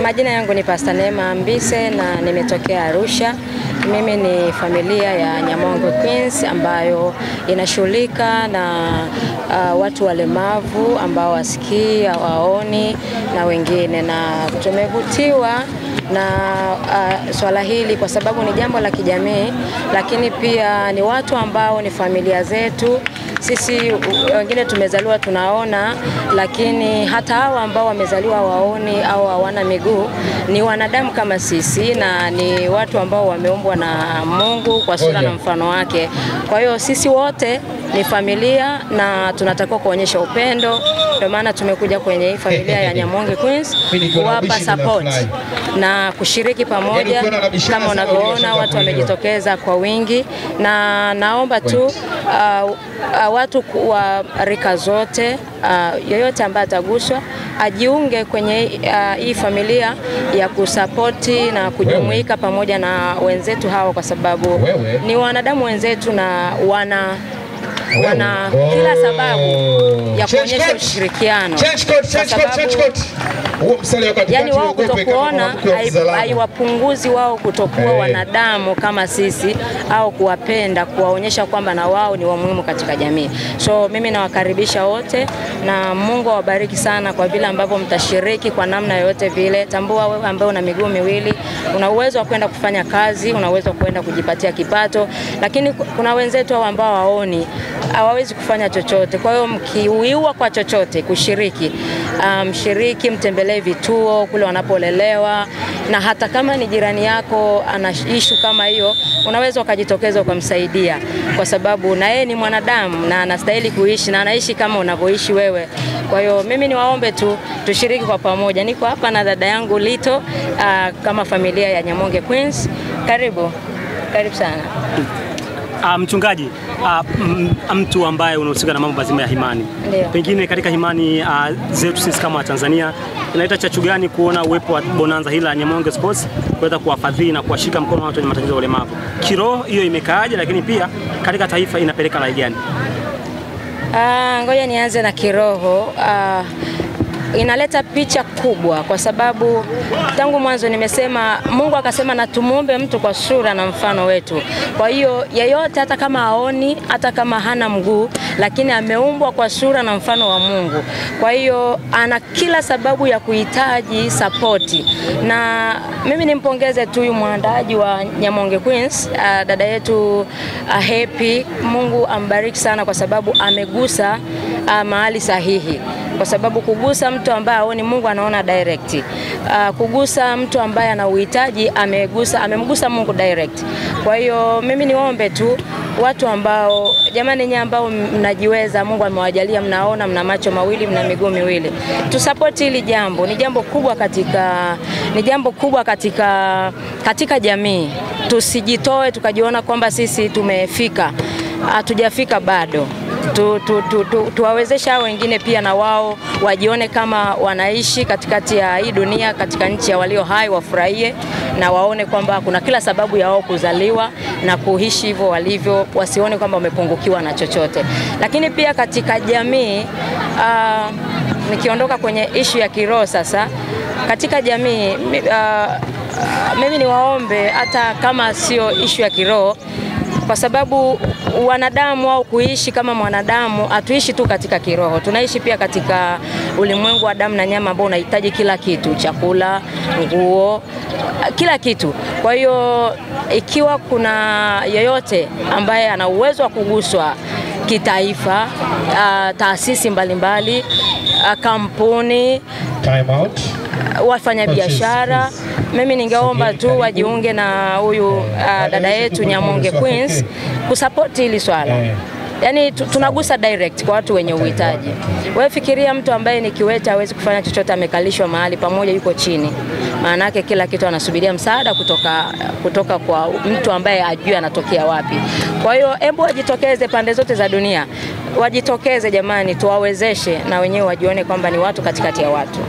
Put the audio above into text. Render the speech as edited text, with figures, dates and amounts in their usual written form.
Majina yangu ni Pastor Neema Mbise na nimetokea Arusha. Mimi ni familia ya Nyamonge Queens ambayo inashughulika na watu walemavu ambao wasikii, hawaoni na wengine, na tumevutiwa na swala hili kwa sababu ni jambo la kijamii, lakini pia ni watu ambao ni familia zetu. Sisi wengine tumezaliwa tunaona, lakini hata hawa ambao wamezaliwa waoni au hawana miguu ni wanadamu kama sisi, na ni watu ambao wameumbwa na Mungu kwa sura na mfano wake. Kwa hiyo sisi wote ni familia na tunatakiwa kuonyesha upendo. Ndio maana tumekuja kwenye hii familia ya Nyamonge Queens kuwapa support na kushiriki pamoja. Kama unavyoona watu wamejitokeza kwa wingi, na naomba tu watu wa rika zote, yoyote ambaye ataguswa ajiunge kwenye hii familia ya kusapoti na kujumuika pamoja na wenzetu hawa, kwa sababu ni wanadamu wenzetu na wana kila sababu ya kuonyesha ushirikiano. Yani wao kutokuona haiwapunguzi wao kutokuwa wanadamu kama sisi, au kuwapenda, kuwaonyesha kwamba na wao ni wa muhimu katika jamii. So mimi nawakaribisha wote na Mungu awabariki sana kwa vile ambavyo mtashiriki kwa namna yoyote vile. Tambua wewe ambaye una miguu miwili, una uwezo wa kwenda kufanya kazi, una uwezo wa kwenda kujipatia kipato, lakini kuna wenzetu hao ambao hawaoni, hawawezi kufanya chochote. Kwa hiyo mkiuiwa kwa chochote kushiriki, mshiriki, mtembelee vituo kule wanapolelewa, na hata kama ni jirani yako ana issue kama hiyo, unaweza ukajitokeza ukamsaidia, kwa sababu na yeye ni mwanadamu na anastahili kuishi na anaishi kama unavyoishi wewe. Kwa hiyo mimi niwaombe tu tushiriki kwa pamoja. Niko hapa na dada yangu Lito, kama familia ya Nyamonge Queens. Karibu. Karibu sana. Mchungaji, mtu ambaye unahusika na mambo mazima ya imani. Pengine katika imani zetu sisi kama Tanzania, inaleta chachu gani kuona uwepo wa bonanza hili la Nyamonge Sports kuweza kuwafadhili na kuwashika mkono watu wenye matatizo ya ulemavu? Kiroho hiyo imekaaje, lakini pia katika taifa inapeleka rai gani? Ngoja nianze na kiroho. Inaleta picha kubwa kwa sababu tangu mwanzo nimesema Mungu akasema na tumuombe mtu kwa sura na mfano wetu. Kwa hiyo yeyote hata kama haoni, hata kama hana mguu, lakini ameumbwa kwa sura na mfano wa Mungu. Kwa hiyo ana kila sababu ya kuhitaji sapoti. Na mimi nimpongeze tu huyu mwandaaji wa Nyamonge Queens, dada yetu Happy. Mungu ambariki sana kwa sababu amegusa mahali sahihi. Kwa sababu kugusa mtu ambaye haoni, Mungu anaona direct. Kugusa mtu ambaye ana uhitaji, amemgusa Mungu direct. Kwa hiyo mimi niombe tu watu ambao, jamani, nyinyi ambao mnajiweza, Mungu amewajalia, mnaona, mna macho mawili, mna miguu miwili, tusupport hili jambo. Ni jambo kubwa katika, ni jambo kubwa katika jamii. Tusijitoe tukajiona kwamba sisi tumefika. Hatujafika bado. Tuwawezesha wengine pia na wao wajione kama wanaishi katikati ya hii dunia, katika nchi ya walio hai, wafurahie na waone kwamba kuna kila sababu ya wao kuzaliwa na kuishi hivyo walivyo, wasione kwamba wamepungukiwa na chochote. Lakini pia katika jamii, nikiondoka kwenye issue ya kiroho sasa, katika jamii mimi niwaombe hata kama sio issue ya kiroho, kwa sababu wanadamu au kuishi kama mwanadamu, hatuishi tu katika kiroho, tunaishi pia katika ulimwengu wa damu na nyama ambao unahitaji kila kitu, chakula, nguo, kila kitu. Kwa hiyo ikiwa kuna yeyote ambaye ana uwezo wa kuguswa kitaifa, taasisi mbalimbali, kampuni, time out, wafanya biashara, mimi ningeomba tu wajiunge na huyu dada yetu Nyamonge Queens kusupport hili swala. Yani tunagusa direct kwa watu wenye uhitaji. Wewe fikiria mtu ambaye ni kiwete, hawezi kufanya chochote, amekalishwa mahali pamoja, yuko chini. Maana yake kila kitu anasubiria msaada kutoka kwa mtu ambaye ajui anatokea wapi. Kwa hiyo hebu wajitokeze pande zote za dunia. Wajitokeze jamani, tuwawezeshe na wenyewe wajione kwamba ni watu katikati ya watu.